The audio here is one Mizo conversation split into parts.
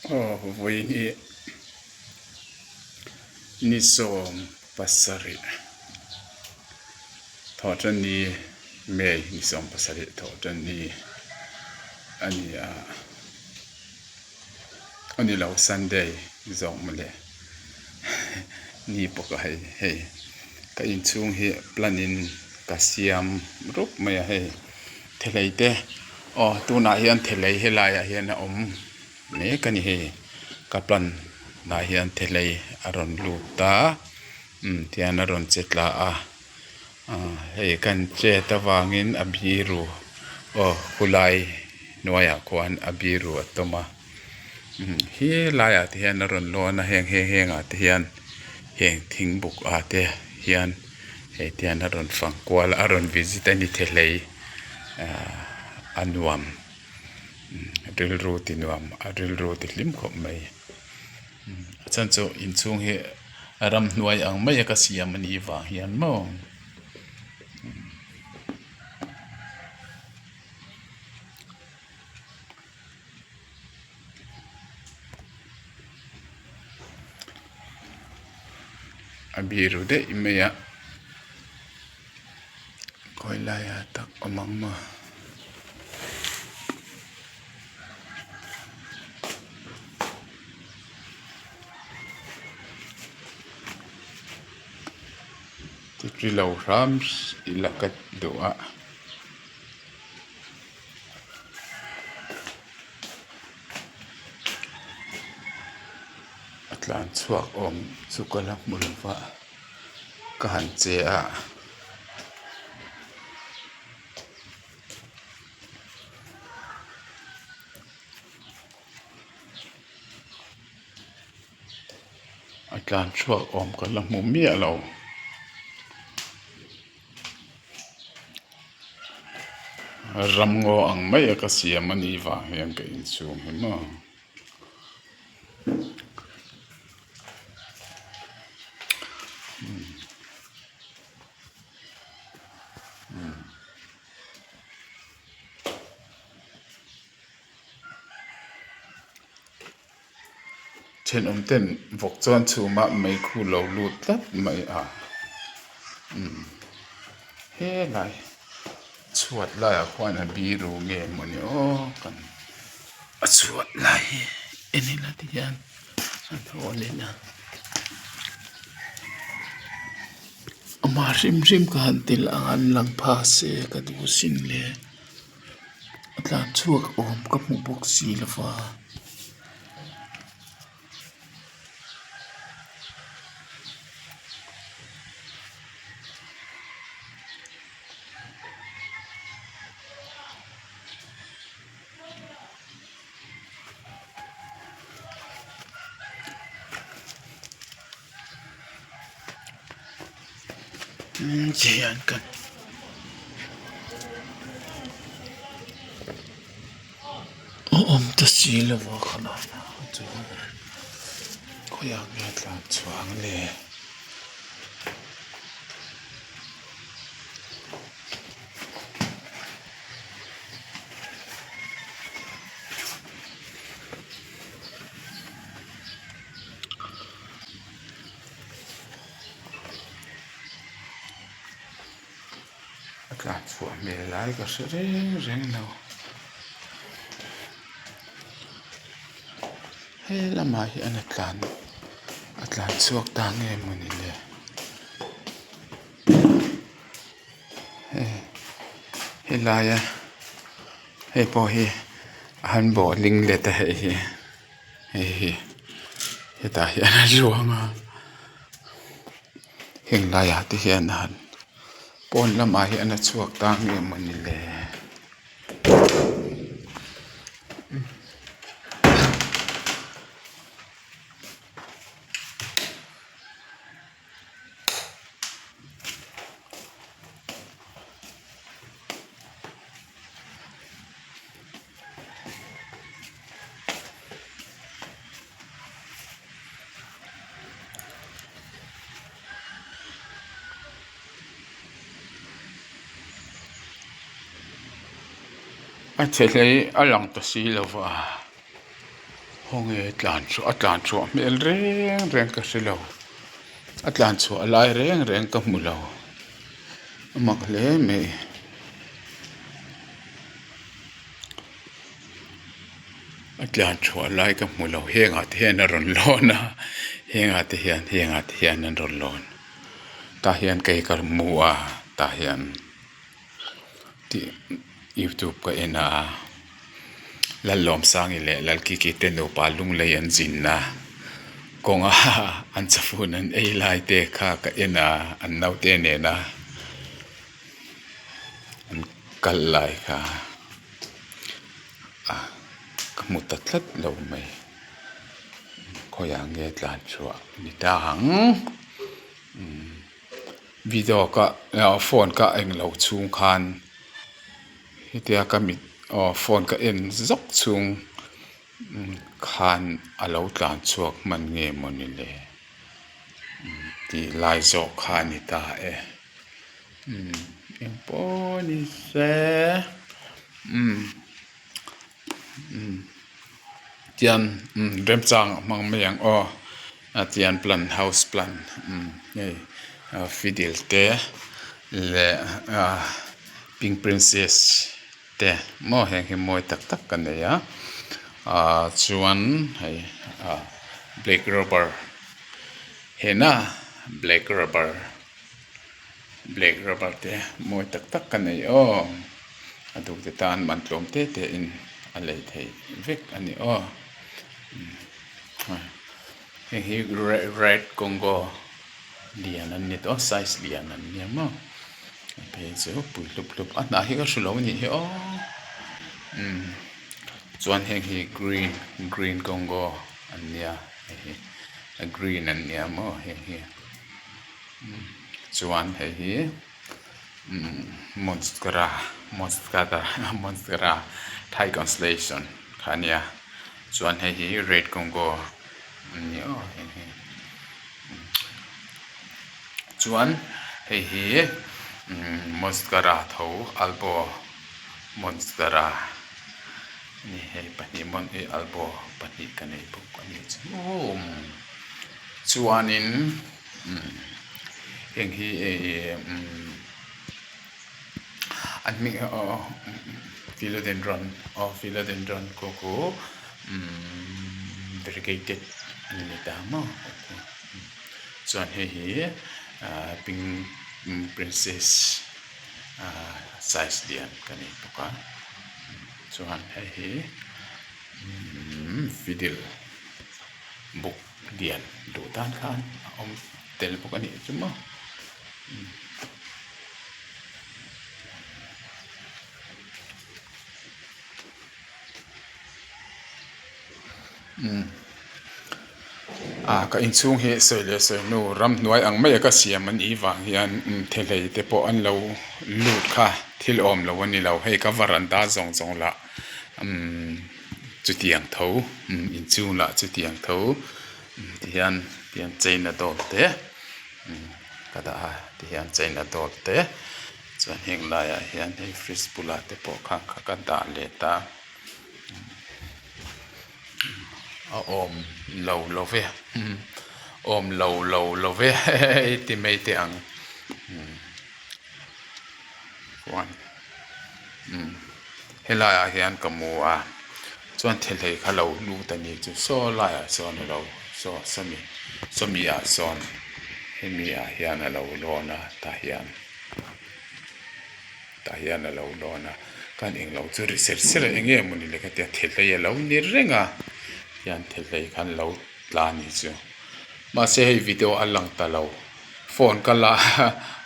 Aw vawiin hi ni 70 thawhtanni May ni 70 thawhtanni a ni a a ni lo Sunday zawk mawle ni bawk a hei hei ka inchhung hi plan in ka siam rup mai a hei. Thelei te aw tunah hian thelei helai ah hian a awm mek a ni hei ka plan ah hian thelei a rawn lut a umm tihian a rawn che tla a ah hei kan chet avangin a biru aw khulai hnuaiah khuan a biru a tawm a umm helai ah te hian a rawn lawn a heng heng heng ah te hian heng thing buk ah te hian. Hei tian a rawn fang kual a a rawn visit a ni the hlei ahh a nuam rilru ti nuam a rilru ti hlim khawp mai a chhan chu inchhung hi ramhnuai ang mai a ka siam a nih vang hian maw. A biru daih mai a khawi laiah tak awm ang maw. Ti lo hram ila ka duh a. A tlan chhuak awm chu ka la hmu lo va ka han che a. A tlan chhuak awm ka la hmu miah lo. Ramngaw ang mai a ka siam a nih vang hian ka inchhung hi maw. Thenawm ten vawk chuan chhumah meikhu lo lut tlat mai a umm helai chhuat laiah khuan a biru nge mawni aw kan a chhuat lai hi en ila ti hian a thawl in a amah hrim hrim ka han tel ang an lang pha se ka duh sin le. A tlan chhuak awm ka hmu bawk si lo va. A awm ta si lo a khalai ah chuan khawiah nge tlan chhuah ang le. A tlan chhuah hmel lai ka hre reng reng lo he lamah hian a tlan a tlan chhuak ta nge mawni le hei helaia hei pawh hi a han bawh ling let a hei hi. Hei hi hetah hian a zuang a heng laiah te hian a han pawn lamah hian a chhuak ta nge mawni le. A che hlei a lang ta si lo va. Khawnge tlan chhuah a tlan chhuah hmel reng reng ka hre lo a tlan chhuah lai reng reng ka hmu lo a mak hle mai. A tlan chhuah lai ka hmu lo hengah te hian a rawn lawn a hengah te hian hengah te hian an rawn lawn tah hian kei ka hmu a tah hian tih youtube ka en a Lallawmsangi leh Lalkiki te nupa lunglei an zin a kawnga an chawfun an ei lai te kha ka en a an naute nena an kal lai kha a ka hmu ta tlat lo mai khawiah nge tlan chhuah ni ta ang umm. Video ka phone ka englo chhung khan hetia ka mit aw phone ka en zawk chhung khan a lo tlan chhuak hman nge mawni le tih lai zawk kha a ni ta e engpawh ni se tian remchang a hmang mai ang aw. A tian plant house plant hei fiddle te leh pink princess te maw heng hi mawi tak tak ka nei a ah chuan hei ah black rubber hena black rubber black rubber te mawi tak tak ka nei aw a duh te tan man tlawm te te in a lei theih vek a ni aw. Hei hi red congo lian an ni tawh a size lian an nia maw a phei chu pui hlup hlup a hnah hi ka hre lo a nih hi aw umm chuan heng hi green green congo an nia hei hi a green an nia maw heng hi chuan hei hi umm monstera monstera monstera thai constellation kha a nia. Chuan hei hi red congo an ni aw heng hi chuan hei hi umm monstera tho albo monstera a ni hei pahnih mawn hi albo pahnih ka nei bawk a ni chu chuanin umm heng hi umm. An hming aw philodendron aw philodendron khu khu umm variegated an ni ta maw chuan hei hi ah pink princess ah size lian ka nei bawk a chuan hei hi umm fiddle buk lian duh tan khan a awm tel bawk a nih chu maw. Ah ka inchhung hi sawi leh sawi hnu ramhnuai ang mai a ka siam a nih vang hian thehlei te pawh an lo lut kha thil awm lo a ni lo hei ka varanda zawng zawng lah umm chutiang tho inchhung lah chutiang tho tihian tihian chain a dawt te. Ka dah a tihian chain a dawt te chuan heng laiah hian hei fridge bulah te pawh khan kha ka dah let a a awm lo lo ve awm lo lo lo ve ti mai teh ang chuan helai ah hian ka hmu a chuan thehlei kha lo lut a ni chu saw laiah sawn a lo saw sawmi sawmi ah sawn hemi ah hian a lo lawn a tah hian tah hian a lo lawn a kan englo chu ri ser ser a eng nge mawni le ka tia thehlei a lo ni reng a tihian thehlei khan lo tla a ni chu mahse hei video a lang ta lo. Phone ka la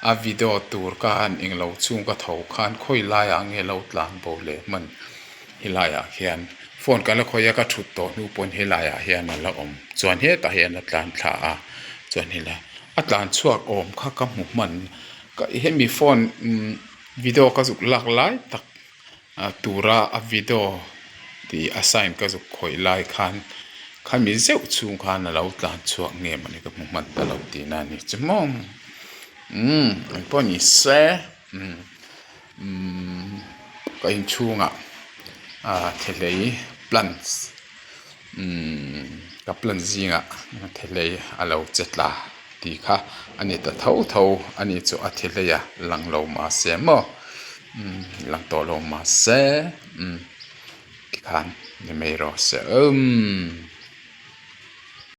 a video tur ka han englo chhung ka tho khan khawi laiah nge lo tlan bo leh hman helaiah khian phone ka la khawi a ka thut tawh hnu pawn helaiah hian a la awm chuan hetah hian a tlan thla a chuan helai a tlan chhuak awm kha ka hmu hman ka hemi phone umm video ka zuk lak lai tak. A tura a video tih a sign ka zuk khawih lai khan khami zeuh chhung khan a lo tlan chhuak nge mawni ka hmu hman ta lo tihna a ni chu maw umm engpawh ni se umm umm ka inchhungah ah thehlei plants. Umm ka plan zingah thehlei a lo che tla tih kha a ni ta tho tho a ni chu a thehlei a lang lo mahse maw umm lang tawh lo mahse umm tikhan ni mai rawh se umm.